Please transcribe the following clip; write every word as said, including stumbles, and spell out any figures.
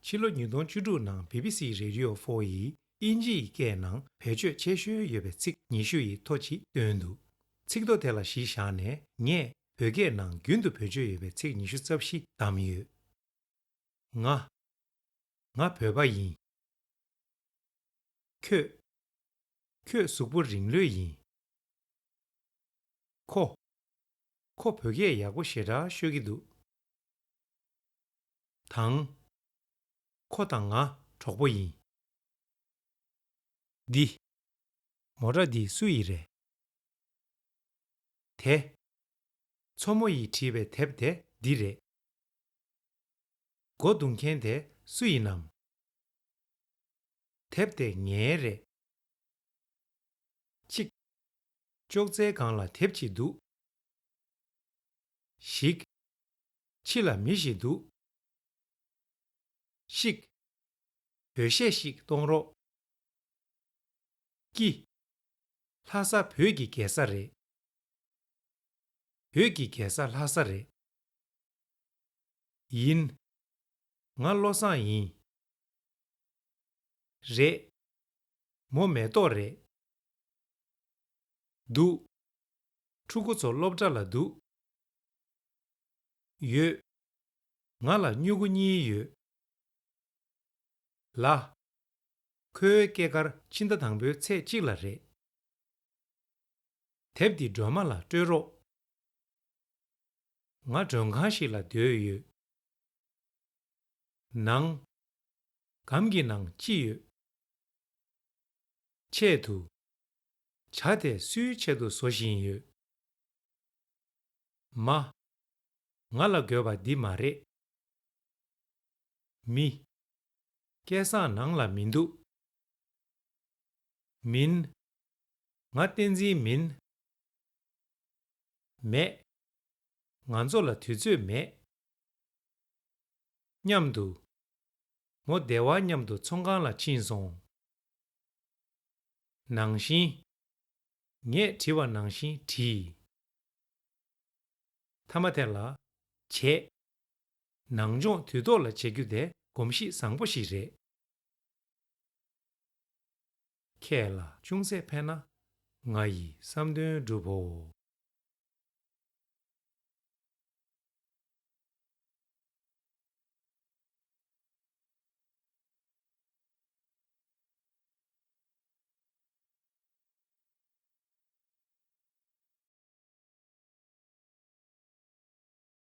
ཕྱི་ལོ་ཉིས་སྟོང་བཅུ་དྲུག་ནང་བི་བི་སི་Radio Four་ཡིས་དབྱིན་ཇི་ཡི་སྐད་ནང་བེད་སྤྱོད་ཆེ་ཤོས་ཡོད་པའི་ཚིག་ཉི་ཤུ་ཡི་ཐོ་ཅིག་བཏོན་འདུག། ཚིག་ཐོ་དེ་ལ་གཞི་བཞག་ནས་ངས་བོད་སྐད་ནང་རྒྱུན་དུ་བེད་སྤྱོད་ཡོད་པའི་ཚིག་ཉི་ཤུ་རྩ་བཞི་བདམས་ཡོད། ང་། ང་བོད་པ་ཡིན། ཁྱོད། ཁྱོད་གཟུགས་པོ་རིང་ལོས་ཡིན། ཁོ། ཁོ་བོད་སྐད་ཡག་པོ་ཞེ་དྲག་ཤོད་ཀྱི་འདུག། དང་། ཁོ་དང་ང་གྲོགས་པོ་ཡིན། འདི། མོ་ཊ་འདི་སུ་ཡི་རེད། དེ། མཚོ་མོ་ཡིས་བྲིས་པའི་དེབ་དེ་འདི་རེད། སྒོ་རྡུང་མཁན་དེ་སུ་ཡིན་ནམ། དེབ་དེ་ངའི་རེད། གཅིག། ཅོག་ཙེའི་སྒང་ལ་དེབ་ཅིག་འདུག། ཞིག། ཕྱི་ལ་མི་ཞིག་འདུག། ཤིག། འོས་ཤས་ཤིག་གཏོང་རོགས། ཀྱི། ལྷ་ས་བོད་ཀྱི་རྒྱལ་ས་རེད། བོད་ཀྱི་རྒྱལ་ས་ལྷ་ས་རེད། ཡིན། ང་བློ་བཟང་ཡིན། རེད། མོ་མེ་ཏོག་རེད། འདུག། ཕྲུ་གུ་ཚོ་སློབ་གྲྭ་ལ་འདུག། ཡོད། ང་ལ་སྨྱུ་གུ་གཉིས་ཡོད། ལ། ཁོའི་སྐྱེས་སྐར་ཕྱི་ཟླ་དང་པོའི་ཚེས་གཅིག་ལ་རེད། དེབ་འདི་སྒྲོལ་མ་ལ་སྤྲོད་རོགས། ང་མགྲོན་ཁང་ཞིག་ལ་སྡོད་ཡོད། ནང་། སྒམ་གྱི་ནང་ཅི་ཡོད། ཆེད་དུ། ཇ་དེ་སུའི་ཆེད་དུ་བཟོ་བཞིན་ཡོད། མ། ང་ལ་དགོས་པ་འདི་མ་རེད། མི། སྐལ་བཟང་ནང་ལ་མི་འདུག། མིན། ང་བསྟན་འཛིན་མིན། མེད། ང་ཚོ་ལ་དུས་ཚོད་མེད། མཉམ་དུ། མོ་སྡེ་བ་མཉམ་དུ་ཚོང་ཁང་ལ་ཕྱིན་སོང་། ནང་བཞིན། ངས་བྲིས་པ་ནང་བཞིན་བྲིས། མཐའ་མ་དེ་ལ། བྱས། ནང་སྦྱོང་དུས་ཐོག་ལ་བྱེད་རྒྱུ་དེ་གོམས་གཤིས་བཟང་པོ་ཞིག་རེད། ཁྱེད་ལ་ཅུང་ཟད་ཕན་ན་ང་ཡི་བསམ་དོན་འགྲུབ་བོ།